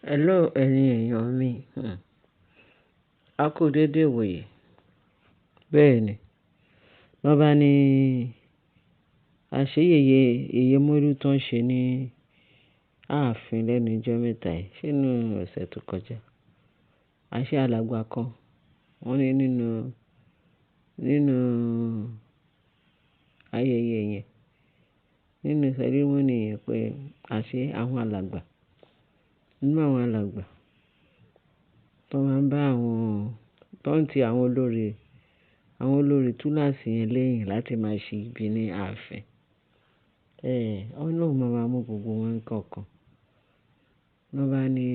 Hello ẹ̀yin èèyàn mi. A kú dédé ìwòyí. Bẹ́ẹ̀ni, wọ́n bá ní àṣé yèyé, yèyé Mólú tó ń ṣe ní ààfin lẹ́nu ijọ́ mẹ́ta yìí, ṣé inú ọ̀sẹ̀ tó kọjá. Àṣé alàgbà kan, wọ́n ní nínú ayẹyẹ yẹn, nínú ceremony yẹn pé àṣé àwọn alàgbà, nínú àwọn alàgbà tó máa ń bá àwọn, tó ń ti àwọn olórí túnláàsì yẹn lẹ́yìn láti máa ṣe ibi ní ààfin. Wọ́n lóun máa máa mú gbogbo wọn kọ̀ọ̀kan. Lọ́ bá ní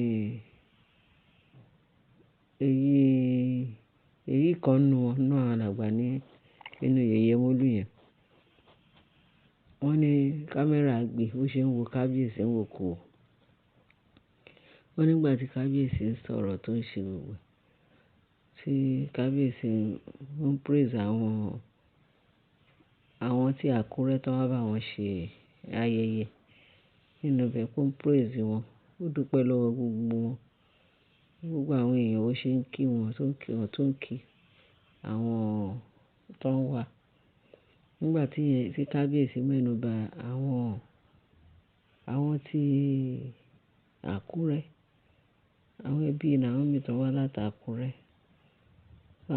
èyí, èyí kan nínú wọn, nínú àwọn alàgbà ní inú yèyé Mólú yẹn. Wọ́n ní camera gbé, bó ṣe ń wo kábíyèsí ń wò kú. Wọ́n nígbà tí kábíyèsí ń sọ̀rọ̀ tó ń ṣe gbogbo, tí kábíyèsí ń praise àwọn tí Àkúrẹ́ tó wá bá wọn ṣe ayẹyẹ. Nínú ibẹ̀ kó ń praise wọn, ó dúpẹ́ lọ́wọ́ gbogbo wọn. Gbogbo àwọn èèyàn ó ṣe ń kí wọn, tó ń kí wọn, tó ń kí àwọn tó ń wá. Nígbà tí ẹ, tí kábíyèsí mẹ́nù bá àwọn tí Àkúrẹ́, àwọn ẹbí Naomi tó wá láti Àkúrẹ́,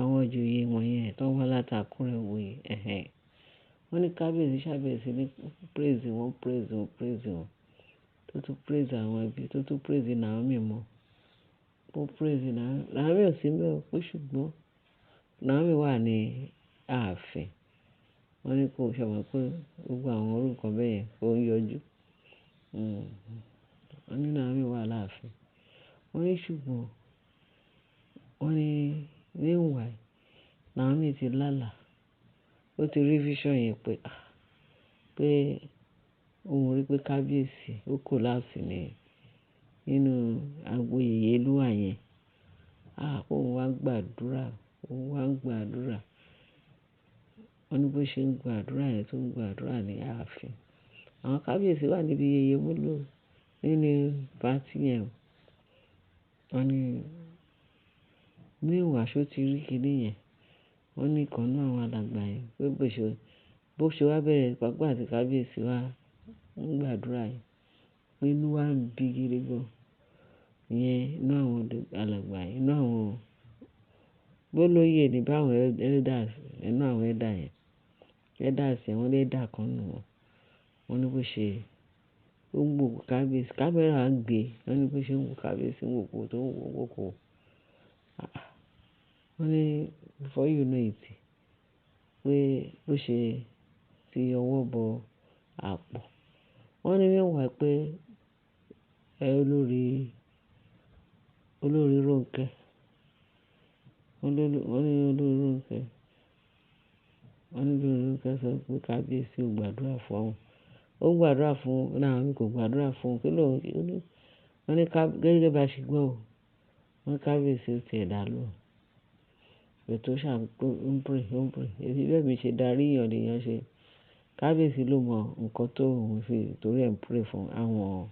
àwọn ìjòyè wọ̀nyẹn tó wá láti Àkúrẹ́ wò yìí, ẹhẹn. Wọ́n ní kábíyèsí ṣàbẹ̀sí ní praise wọn, praise wọn, praise wọn. Tó tún praise àwọn ẹbí, tó tún praise Naomi mọ́. Ó praise Naomi. Naomi ò sí níbẹ̀ ó, ṣùgbọ́n Naomi wà ní ààfin. Wọ́n ní kó ṣọ mọ̀ pé gbogbo àwọn orúkọ bẹ́ẹ̀ yẹn kó ń yọjú. Wọ́n ní Naomi wà láàfin. Wọ́n ní ṣùgbọ́n wọ́n ní meanwhile Naomi ti lálàá. Ó ti rí vision yẹn pé, ah, pé òun rí pé kábíyèsí ó collapse ní nínú agbo yèyé Olúwa yẹn. Ah, òun wá ń gbàdúrà, òun wá ń gbàdúrà. Wọ́n ní bó ṣe ń gbàdúrà yẹn tó ń gbàdúrà ní ààfin. Àwọn kábíyèsí wà níbi yèyé Mólú nínú party yẹn. Wọ́n ní meanwhile ṣé ó ti rí kíní yẹn. Wọ́n ní ìkan nínú àwọn alàgbà yẹn pé bó ṣe wá bẹ̀rẹ̀ pàápàá àti kábíyèsí wá ń gbàdúrà yẹn. Pé inú wá ń bí gidi gan. Ìyẹn inú àwọn alàgbà yẹn, inú àwọn bó lóyè ni bá àwọn elders, inú àwọn elder yẹn. Elders yẹn wọ́n lé elder kan nínú wọn. Wọ́n ní bó ṣe ó ń wò kábíyèsí, camera ń gbé. Wọ́n ní bó ṣe ń wo kábíyèsí ń wò kú tó ń wò kú. Ah, wọ́n ní before you know it, pé bó ṣe fi ọwọ́ bọ àpò. Wọ́n ní meanwhile pé ẹ olórí, olórí Rónkẹ́. Wọ́n ní olórí Rónkẹ́. Wọ́n ní olórí Rónkẹ́ sọ pé kábíyèsí ò gbàdúrà fún àwọn. Ó ń gbàdúrà fún Naomi kò gbàdúrà fún un. Kí ló ń kí? Wọ́n ní ká, gẹ́gẹ́ bá ṣe gbọ́ o. Wọ́n ní kábíyèsí ó ti ẹ̀dà lóhùn. Ètò ṣà ń pray, ń pray. Èyí bẹ́ẹ̀ mi ṣe darí èèyàn lèèyàn ṣe. Kábíyèsí ló mọ nǹkan tó ń fi torí ẹ̀ ń pray fún àwọn,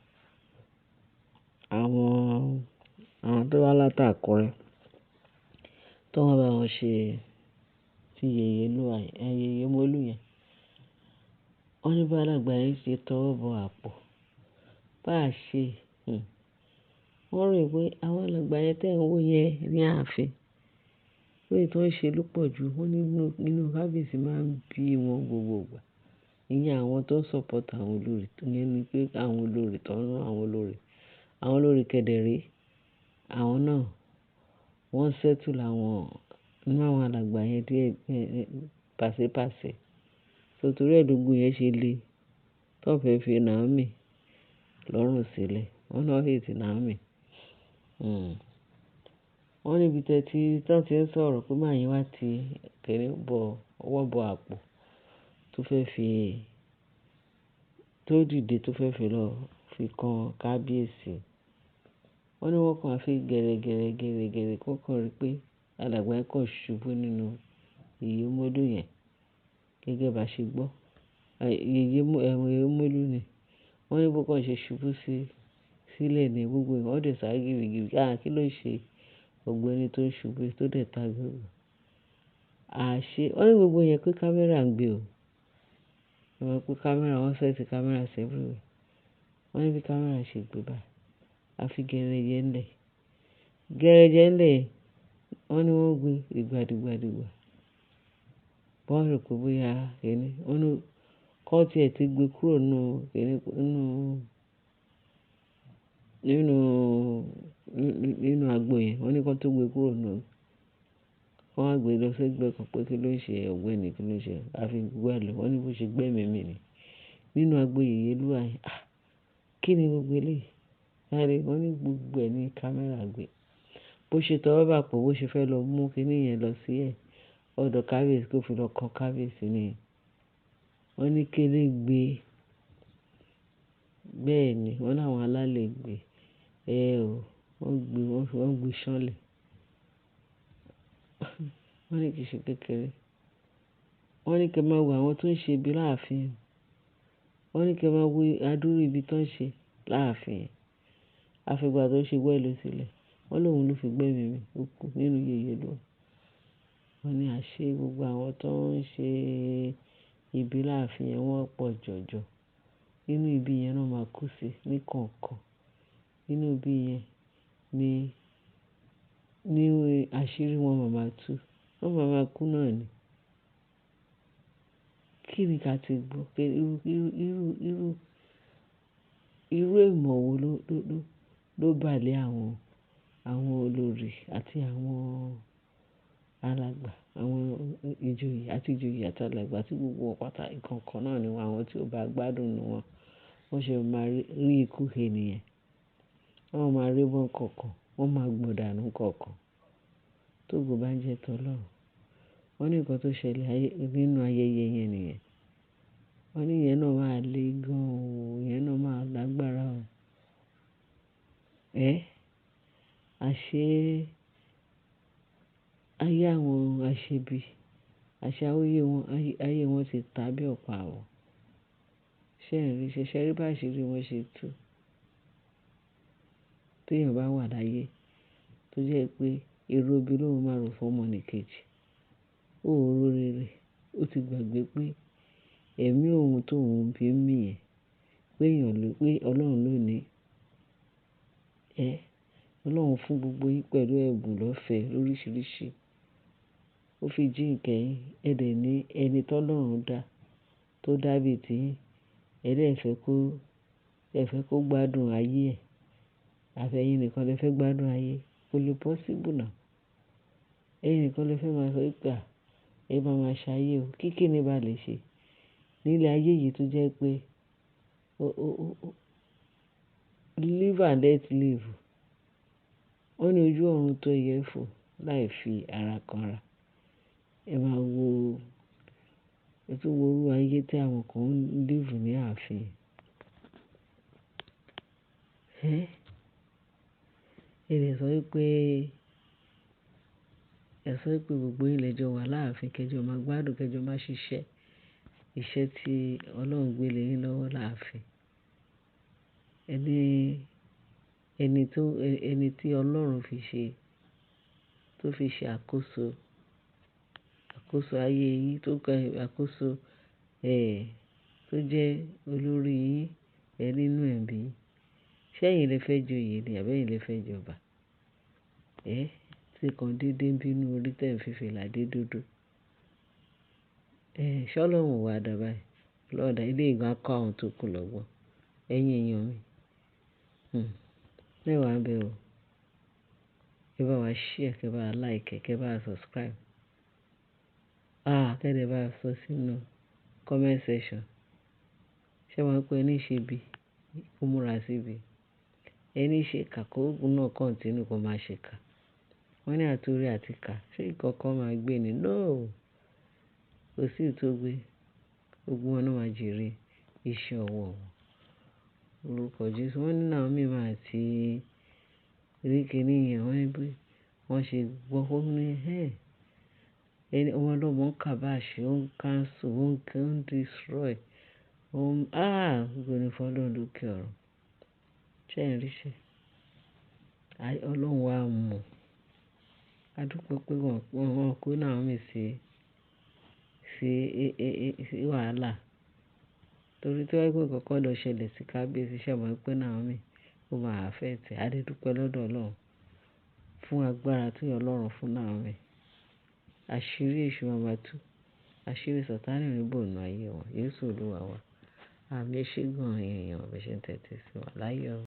àwọn tó wá láti Àkúrẹ́ tó wá bá wọn ṣe tí yèyé Olúwa yẹn, yèyé Mólú yẹn. Wọ́n ní bá alàgbà yẹn ṣe tọwọ́ bọ àpò. Bá ṣe, wọ́n rò pé àwọn alàgbà yẹn tẹ́ ń wò yẹn ní ààfin. Pé èyí tó ń ṣe ló pọ̀ ju. Wọ́n ní inú kábíyèsí máa ń bí wọn gbogbo ìgbà. Ìyẹn àwọn tó ń support àwọn olórí, ìyẹn ni pé àwọn olórí tó ń rán àwọn olórí. Àwọn olórí kẹ̀dẹ̀ré, àwọn náà wọ́n settle àwọn inú àwọn alàgbà yẹn díẹ̀, pàṣípàṣí. So torí ẹ lógún yẹn ṣe le. Tó fẹ́ fi Naomi lọ́rùn sílẹ̀. Wọ́n náà hate Naomi. Wọ́n ní ibi tí wọ́n ti ń sọ̀rọ̀ pé máa yẹn wá ti kéré bọ, ọwọ́ bọ àpò tó fẹ́ fi, tó dìde tó fẹ́ fi lọ fi kan kábíyèsí. Wọ́n ní wọ́n kàn fi gẹ̀rẹ́ gẹ̀rẹ́ gẹ̀rẹ́ gẹ̀rẹ́ kó kàn rí pé alàgbà yẹn kàn ṣubú nínú yèyé Mólú yẹn. Gẹ́gẹ́ bá ṣe gbọ́. Yèyé Mólú ni. Wọ́n ní bó kàn ṣe ṣubú sí sílẹ̀ ní gbogbo ìwọ́n. Ó dẹ̀ sáré gìrìgìrì. Ah, kí ló ṣe ọ̀gbẹ́ni tó ń ṣubú tó dẹ̀ ta gbogbo. Àṣé wọ́n ní gbogbo yẹn pé camera ń gbé o. Wọ́n mọ̀ pé camera, wọ́n set camera sí everywhere. Wọ́n ní bí camera ṣe gbé báyìí. A fi gẹrẹjẹ ńlẹ̀. Gẹrẹjẹ ńlẹ̀. Wọ́n ní wọ́n gbé dìgbà dìgbà dìgbà. Wọ́n rò pé bóyá kíni. Wọ́n ní kọ́ tí ẹ ti gbé kúrò nínú kíni, nínú, nínú, nínú agbo yẹn. Wọ́n ní kí wọ́n tó gbé kúrò nínú. Wọ́n á gbé lọ sí ẹgbẹ́ kan pé kí ló ń ṣe ọ̀gbẹ́ni, kí ló ń ṣe. A fi gbẹ́ lọ. Wọ́n ní bó ṣe gbẹ́mìí mì ni. Nínú agbo Yèyélúà yẹn. Ah, kí ni gbogbo eléyìí? Láre, wọ́n ní gbogbo ẹ̀ ní camera gbé. Bó ṣe tọwọ́ bá pọ̀, bó ṣe fẹ́ lọ mú kíní yẹn lọ sí ẹ̀ ọ̀dọ̀ kábíyèsí kó fi lọ kan kábíyèsí ni. Wọ́n ní kélé gbé. Bẹ́ẹ̀ ni, wọ́n ní àwọn alálẹ̀ gbé. Ẹ o, wọ́n gbé, wọ́n gbé ṣánlẹ̀. Wọ́n ní kì í ṣe kékeré. Wọ́n ní kí ẹ máa wo àwọn tó ń ṣe ibi láàfin. Wọ́n ní kí ẹ máa wo adúrú ibi tó ń ṣe láàfin. A fi ìgbà tó ṣe wẹ́lú sílẹ̀. Wọ́n lóhun ló fi gbẹ́mìí mì. Ó kú nínú Yèyélúà. Wọ́n ní àṣé gbogbo àwọn tó ń ṣe ibi láàfin yẹn wọ́n pọ̀ jọjọ. Inú ibi yẹn náà máa kú sí ní kọ̀ọ̀kan. Inú ibi yẹn ni àṣírí wọn máa ma tú. Wọ́n máa ma kú náà ni. Kí ni ká ti gbọ́ pé irú, irú, irú, irú, irú èèmọ̀ wo ló bà lé àwọn olórí àti àwọn alàgbà, àwọn ìjòyè àti ìjòyè àti alàgbà tí gbogbo wọn pátá ìkọ̀ọ̀kan náà ni wọ́n, àwọn tí ò bá gbádùn nínú wọn. Wọ́n ṣe máa rí ikú ènìyàn. Wọ́n máa rí wọn kọ̀ọ̀kan, wọ́n máa gbọ̀dànù kọ̀ọ̀kan. Tógo bá ń jẹ́ tọ́lọ́run. Wọ́n ní nǹkan tó ṣẹlẹ̀ nínú ayẹyẹ yẹn nìyẹn. Wọ́n ní ìyẹn náà máa le gan o, ìyẹn náà máa lágbára o. Ẹ́, àṣé ayé àwọn aṣebi, àṣé ayé wọn, ayé wọn ti ta bí ọ̀pá àwọ̀. Ṣé ẹ̀ rí, ṣe rí bá àṣírí wọn ṣe tú? Tí èèyàn bá wà láyé, tó jẹ́ pé èrò ibi ló máa rò fún ọmọnìkejì. Ó rò rere, ó ti gbàgbé pé ẹ̀mí òun tó òun fi ń mì yẹn, pé èèyàn ló, pé Ọlọ́run ló ní. Ẹ́, Ọlọ́run fún gbogbo yín pẹ̀lú ẹ̀bùn lọ́fẹ̀ẹ́ lóríṣiríṣi. Ó fi jíǹkẹ́ yín, ẹ dẹ̀ ní ẹni tó Ọlọ́run dá, tó dá bí i tí yín. Ẹ dẹ̀ fẹ́ kó, ẹ fẹ́ kó gbádùn ayé ẹ̀. Àfi ẹ̀yin nìkan lẹ fẹ́ gbádùn ayé. Kò lè possible now. Ẹ̀yin nìkan lẹ fẹ́ máa sọ pé à, ẹ máa ma ṣayé o. Kí kíni bá lè ṣe? Nílé ayé yìí tó jẹ́ pé o live and let live. Wọ́n ní ojú ọ̀run tó yẹ fò láì fi ara kan ra. Ẹ máa wo, ẹ tún wo irú ayé tí àwọn kan ń live ní ààfin. Ẹ́, ẹ lè sọ wípé, ẹ sọ wípé gbogbo yín lẹ́jọ́ wà láàfin, kẹjọ máa gbádùn, kẹjọ máa ṣiṣẹ́. Iṣẹ́ tí Ọlọ́run gbé lé yín lọ́wọ́ láàfin. Ẹni, ẹni tó, ẹni tí Ọlọ́run fi ṣe, tó fi ṣe àkóso, àkóso ayé yín, tó gba àkóso, ẹ́, tó jẹ́ olórí yín, ẹ nínú ẹ̀mí. Ṣé ẹ̀yin lè fẹ́ joyè ni àbí ẹ̀yin lè fẹ́ jọba? Ẹ́, tí kan dédé ń bínú orí tẹ̀ ń fi fìlà dé dúdú. Ẹ́, ṣé Ọlọ́run wà dà báyìí? Ọlọ́run dà, ilé ìgbà kọ́ àwọn tó kù lọ́gbọ́n. Ẹ̀yin èèyàn mi. Mẹ́wàá ń bẹ o. Ẹ bá wa share, kẹ bá wa like, kẹ bá wa subscribe. Ah, kẹ́ dẹ̀ bá wa sọ sínú comment section. Ṣé wọ́n pé ẹni ṣe bí, kó múra síbi. Ẹni ṣe kà kó náà continue kó máa ṣe kà. Wọ́n ní àtúrí àti kà. Ṣé ìkọ̀kan máa gbé ni? No. Kò sí ìtò gbé. Gbogbo wọn náà máa jèrè iṣẹ́ ọwọ́ wọn. Lórúkọ Jésù. Wọ́n ní Naomi máa ti rí kíní yẹn. Wọ́n ní bí wọ́n ṣe gbọ́. Ó ní, "Hey, ẹni ọmọ ọlọ́mọ ń kàbáàṣì, ó ń cancel, ó ń destroy. Ó ń, ah, ògo ni fún Ọlọ́run lókè ọ̀run." Ṣé ẹ̀ ń rí iṣẹ́? Ọlọ́run wá mọ̀. A dúpẹ́ pé wọ́n kó Naomi sí wàhálà. Torí tí wọ́n pé nǹkan kan lọ ṣẹlẹ̀ sí kábíyèsí, ṣé ẹ mọ̀ pé Naomi ó máa affect ẹ. A dé dúpẹ́ lọ́dọ̀ Ọlọ́run fún agbára tí Ọlọ́run fún Naomi. Àṣírí èṣù máa ma tú. Àṣírí Sataní ò ní bò nínú ayé wọn. Jésù Olúwa wa. Àmín. Ẹ ṣé gan ẹ̀yin èèyàn, bí ẹ ṣe ń tẹ́tí sí wa. Láyọ̀.